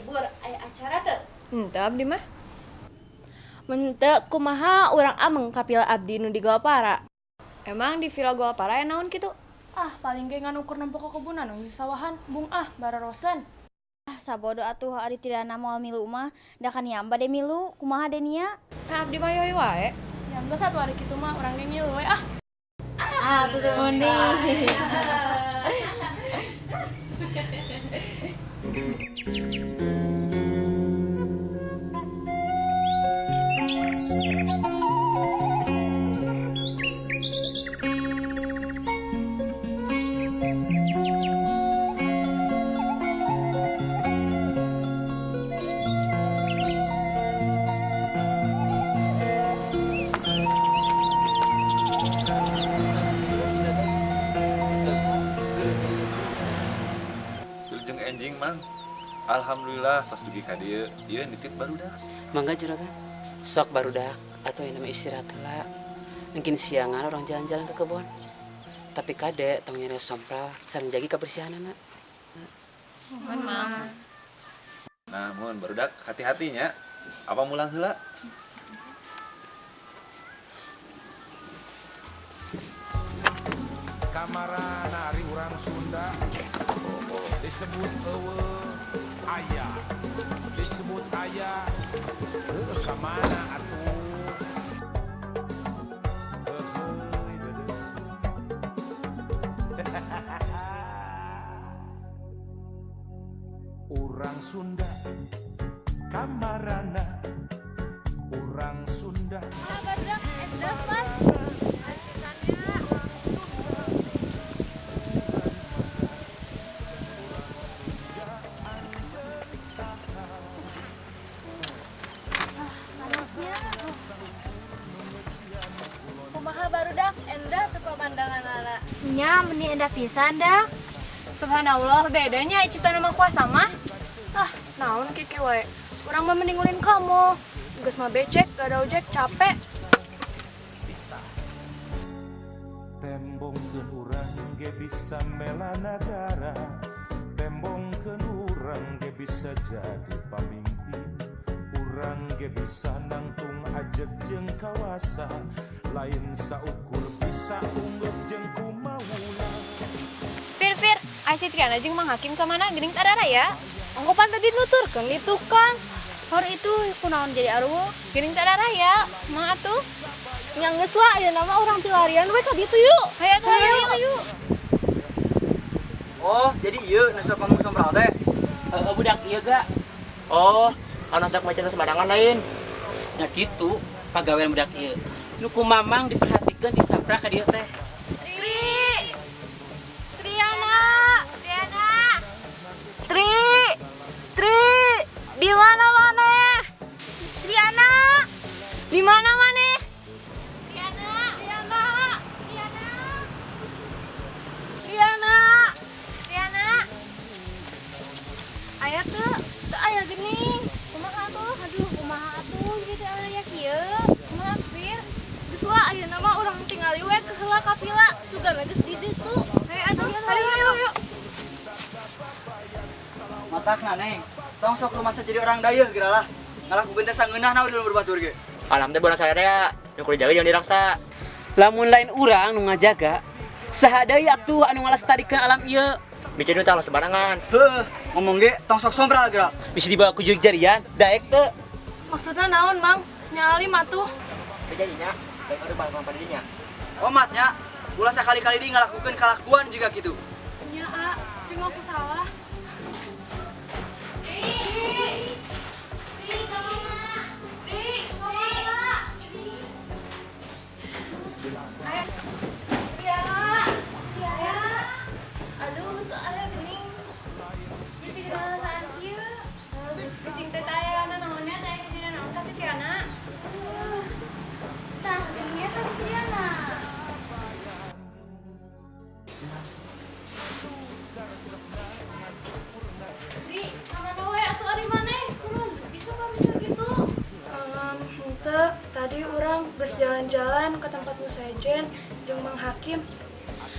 Libur aya acara teu? Henteu abdi mah. Mun teu kumaha urang ameng ka vila abdi nu di Goalpara. Emang di Villa Goalpara aya naon kitu? Ah, paling ge ngan ukur nempo kekebunan we sawahan, bung ah, bararosen. Ah, sabodo atuh ari Triana moal milu mah, da kan Nia bade milu, kumaha Denia? Nah, abdi mah hayu wae. Ya geus atuh ari kitu mah urang ge ngilu we ah. Ah, tuh mending. Wilujeng enjing, Mang. Alhamdulillah tos dugi ka dieu. Ieu nitip barudak. Mangga juragan. Sok barudak atau yang namanya istirahat heula. Mungkin siangan orang jalan-jalan ke kebun. Tapi kade tong nyari sompral sareng jagi kebersihanana. Mohon, Mang. Nah, mun barudak hati-hatinya. Apa mulang heula? Kamarana ari urang Sunda disebut eueuh aya, disebut aya heueuh kamana atuh. Heuheuy deudeuh. Urang Sunda kamarana, urang Sunda. Ah, barudak endah pan. Kumaha barudak endah teu pemandanganana? Nya meni endah pisan dah. Subhanallah, bedanya cipta nama kuasa mah. Ah, naon kiki wae. Urang mah mending ulin kamu. Geus mah becek, gak ada ojek, capek. Bisa tembongkeun urang ge bisa mela nagara, tembongkeun urang ge bisa jadi pamimpin, urang ge bisa nangtung ajeg jeung kawasa, lain saukur bisa unggep jeung kumaula. Fir, Fir, ai si Triana jeung Mang Hakim ka mana geuning teu raya? Ongkopan tadi nuturkeun di tukang. Hor itu kunaon jadi arwah? Geuning teu raya, mang atuh. Nya geus lah ayeuna mah urang pilarian we ka ditu yuk. Hayu atuh, hayu. Hayu. Oh, jadi ieu nu sok ngomong sompral teh. Heeh budak ieu ga. Oh, anu sok maca sembarangan lain. Nya kitu pagawean budak ieu. Nu ku mamang diperhatikeun disaprak ka dieu teh. Tri. Triana, Triana. Tri. Tri, di mana maneh? Triana. Di mana maneh? Triana, Triana, Triana. Triana, Triana. Aya teu? Teu aya geuning. Kumaha atuh? Aduh, kumaha atuh jadi teh aya kieu? Kumaha Fir? Geus lah ayeuna mah urang tingali we ke heula ka vila. Sugan we geus di ditu. Hayu atuh, Ayo ayo ayo. Matakna neng, tong sok rumasa jadi orang dayeuh geura lah. Ngalakukeun teh sangeunahna we di batur ge. Alam teh bola saya nu kudu dijaga jangan diraksa. Lamun lain urang nu ngajaga, saha deui atuh anu ngalestarikeun alam ieu? Bikin nu tah sembarangan. Heueuh, ngomong ge tong sok sompral geura. Bisa dibawa ku jurig jarian, daek teu? Maksudna naon, Mang? Nyali mah tuh. Teu jadinya, baik anu balik pada dinya. Omatnya, ulah sakali-kali deui ngalakukeun kalakuan juga kitu. Nya, A, Tri ngaku salah. Tri. Tri, kamana? Tri, kamana? Aya. Triana, Triana. Aduh, tuh aya geuning. Jadi perasaan kieu. Cicing teh aya naonnya teh kejadian naon ka si Triana? Tah, geuningnya ka si Triana. Tri, kamana we atuh ari maneh? Kunaon bisa mah bisa gitu? Henteu, tadi urang geus jalan-jalan ke tempat nu sejen jeung Mang Hakim.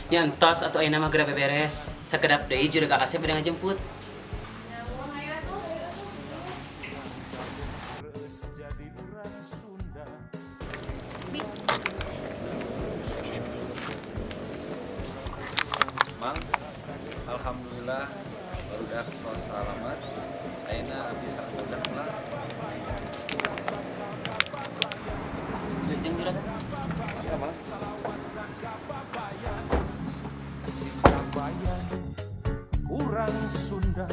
Nya entos atuh ayeuna mah geura beberes. Sakedap deui juragan Asep bade ngajemput. Ya, hayu atuh, hayu atuh. Alhamdulillah, barudak tos salamat. Ayeuna abdi sareng barudak pulang. Wilujeng, juragan. Mangga, Mang. Sikabayan urang Sunda,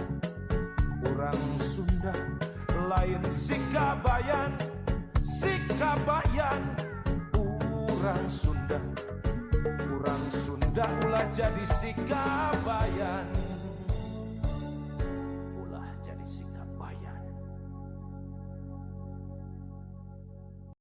urang Sunda lain sikabayan, sikabayan urang Sunda, urang Sunda ulah jadi sikabayan.